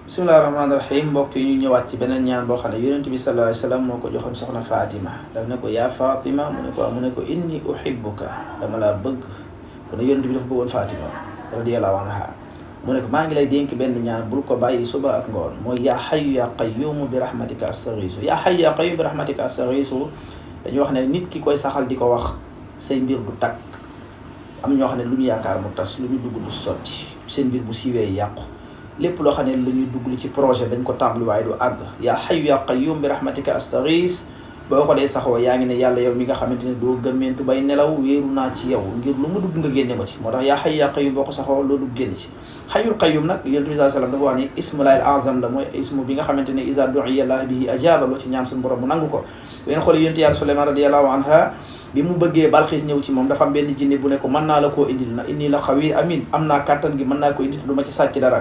bismillahi rahmaani rahim mbokk yi ñu ñëwaat ci beneen ñaan boo xam ne yonent bi sallallahu alayhi wa sallam moo ko joxoon soxna Fatima daf ne ko yaa Fatima mu ne ko inni uhibbuka dama laa bëgg kon yonent bi dafa bëggoon Fatima radiyallahu anha mu ne ko maa ngi lay dénk benn ñaan bul ko bàyyi suba ak ngoon mooy yaa hayyu yaa qayyumu bi rahmatika astaghiisu yaa hayyu yaa qayyumu bi rahmatika astaghiisu dañuy wax ne nit ki koy saxal di ko wax say mbir du takk am ñoo xam ne lu ñu yaakaar mu tas lu ñu dugg du sotti seen mbir bu siiwee yàqu lépp loo xam ne lu ñuy dugg ci projet dañ ko tàmbali waaye du àgg yaa hayyu yaa qayyum bi rahmatika astaghiis boo ko dee saxoo yaa ngi ne yàlla yow mi nga xamante ne doo gëmmentu bay nelaw wéeru naa ci yow ngir lu mu dugg nga génne ma ci moo tax yaa hayyu yaa qayyum boo ko saxoo loolu génn ci hayyul qayyum nag yonent bi sallallahu alayhi wasallam dafa wax ne ismullahil azam la mooy ismu bi nga xamante ne iza du'iya llaah bihi ajaaba loo ci ñaan suñu borom mu nangu ko ngeen xool yonent yàlla Suleymaan radiyallahu anha bi mu bëggee Balxiis ñëw ci moom dafa am benn jinne bu ne ko mën naa la koo indil na inni la xawiir amin am naa kàttan gi mën naa ko indil du ma ci sàcc dara